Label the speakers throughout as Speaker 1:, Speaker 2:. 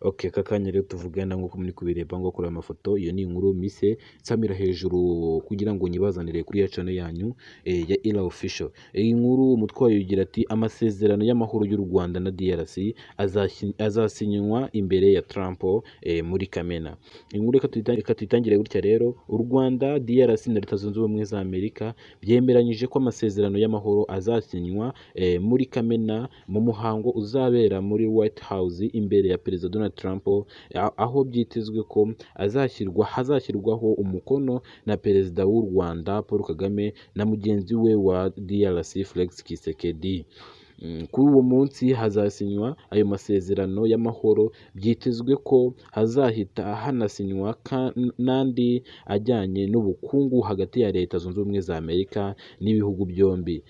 Speaker 1: Okay, aka kanya rero tuvugana nk'uko muri kubireba ngo kuri aya mafoto, iyo ni inkuru mise nsamira hejuru kugira ngo nyibazanire kuri ya channel yanyu ya Ira Official. Iyi nkuru umutwe wayo ugira ati amasezerano y'amahoro y'u Rwanda na DRC azasinywa imbere ya Trump muri Kamena. Inkuru reka tuyitangire gutya rero. U Rwanda, DRC na Leta Zunze Ubumwe za Amerika byemeranyije ko amasezerano y'amahoro azasinywa muri Kamena mu muhango uzabera muri White House imbere ya Perezida Donald Trump, aho byitezwe ko hazashyirwaho umukono na Perezida w'u Rwanda Paul Kagame na mugenzi we wa DRC Felix Tshisekedi. Kuri uwo munsi hazasinywa ayo masezerano y'amahoro, byitezwe ko hazahita hanasinywa n'andi ajyanye n'ubukungu hagati ya Leta Zunze Ubumwe za Amerika n'ibihugu byombi.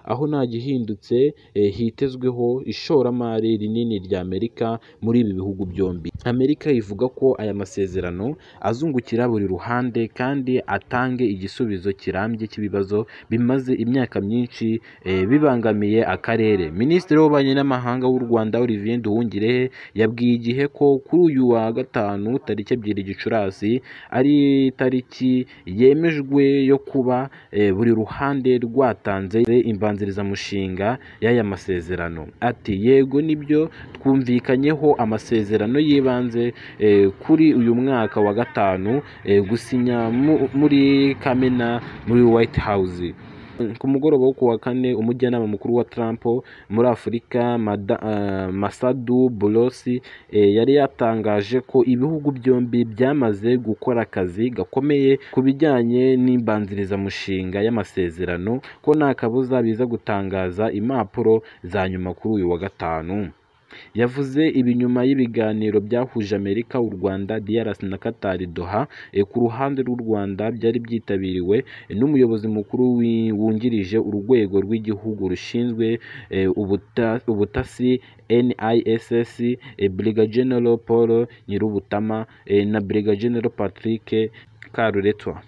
Speaker 1: Aho nta gihindutse, hitezweho ishoramari rinini rya Amerika muri ibi bihugu byombi. Amerika ivuga ko aya masezerano azungukira buri ruhande kandi atange igisubizo kirambye cy'ibibazo bimaze imyaka myinshi bibangamiye akarere. Minisitiri w'Ububanyi n'Amahanga w'u Rwanda Olivier Nduhungirehe yabwiye Igihe ko kuri uyu wa gatanu tariki 2 Gicurasi ari tariki yemejwe yo kuba buri ruhande rwatanze imbanzirizamushinga y'aya masezerano. Ati yego nibyo twumvikanyeho amasezerano y'ibanze kuri uyu mwaka wa gatanu, gusinya muri Kamena muri White House. Ku mugoroba wo kuwa kane, umujyanama mukuru wa Trump muri Afurika Masadu Boulos yari yatangaje ko ibihugu byombi byamaze gukora akazi gakomeye ku bijyanye n'imbanzirizamushinga y'amasezerano, ko nta kabuza biza gutangaza impapuro za nyuma kuri uyu wa gatanu. Yavuze ibi nyuma y'ibiganiro byahuje Amerika, u Rwanda, DRC na Qatar Doha. Ku ruhande rw'u Rwanda byari byitabiriwe n'umuyobozi mukuru wungirije urwego rw'igihugu rushinzwe ubutasi NISS, Brigadier General Paul Nyirubutama na Brigadier General Patrick Karuretwa.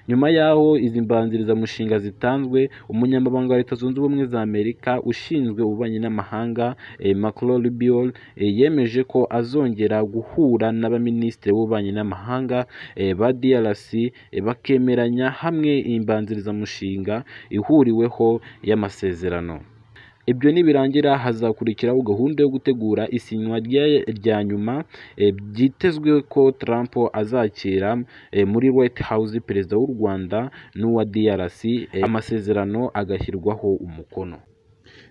Speaker 1: Nyuma y'aho izi mbanzirizamushinga zitanzwe, umunyamabanga wa Leta Zunze Ubumwe za Amerika ushinzwe ububanyi n'amahanga Marco Rubio yemeje ko azongera guhura n'abaminisitiri b'ububanyi n'amahanga ba DRC bakemeranya hamwe imbanzirizamushinga ihuriweho y'amasezerano. Ibyo nibirangira hazakurikiraho gahunda yo gutegura isinywa rya nyuma, byitezwe ko Trump azakira muri White House Perezida w'u Rwanda n'uwa DRC, amasezerano agashyirwaho umukono.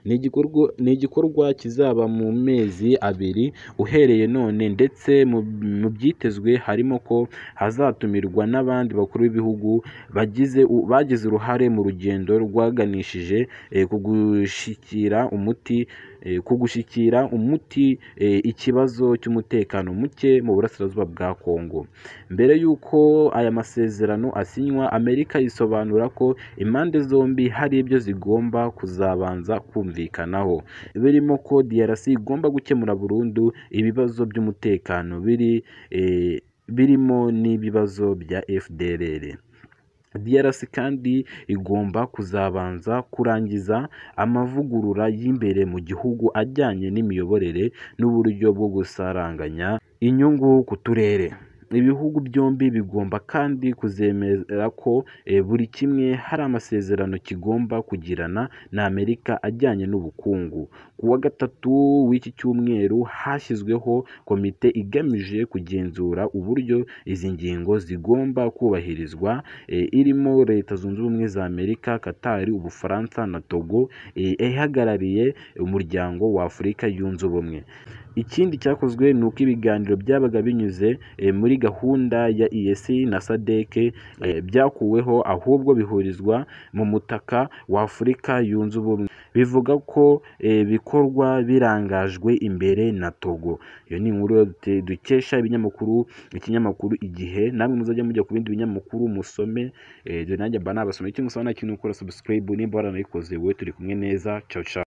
Speaker 1: Ni igikorwa kizaba mu mezi 2 uhereye none, ndetse mu byitezwe harimo ko hazatumirwa n'abandi bakuru b'ibihugu bagize uruhare mu rugendo rwaganishije ku gushyikira umuti ikibazo cy'umutekano muke mu burasirazuba bwa Kongo. Mbere y'uko aya masezerano asinywa, Amerika isobanura ko impande zombi hari ibyo zigomba kuzabanza kumvikanaho, birimo ko DRC igomba gukemura burundu ibibazo by'umutekano birimo n'ibibazo bya FDLR. DRC kandi igomba kuzabanza kurangiza amavugurura y'imbere mu gihugu ajyanye n'imiyoborere n'uburyo bwo gusaranganya inyungu ku turere. Ibihugu byombi bigomba kandi kuzemera ko buri kimwe hari amasezerano kigomba kugirana na Amerika ajyanye n'ubukungu. Ku wa gatatu w'iki cyumweru hashyizweho komite igamije kugenzura uburyo izi ngingo zigomba kubahirizwa, irimo Leta Zunze Ubumwe za Amerika, Qatar, Ubufaransa na Togo ihagarariye umuryango wa Afurika Yunze Ubumwe. Ikindi cyakozwe ni uko ibiganiro byabaga binyuze muri gahunda ya EAC na SADC byakuweho, ahubwo bihurizwa mu mutaka wa Afurika Yunze Ubumwe. Bivuga ko bikorwa birangajwe imbere na Togo. Iyo ni inkuru dukesha ikinyamakuru Igihe. Namwe muzajya mujya ku bindi binyamakuru musome, dore nanjye mba nabasomye. Icyo musaba nta kintu, gukora subscribe nimba waranayikoze. Wowe turi kumwe neza. Ciao ciao.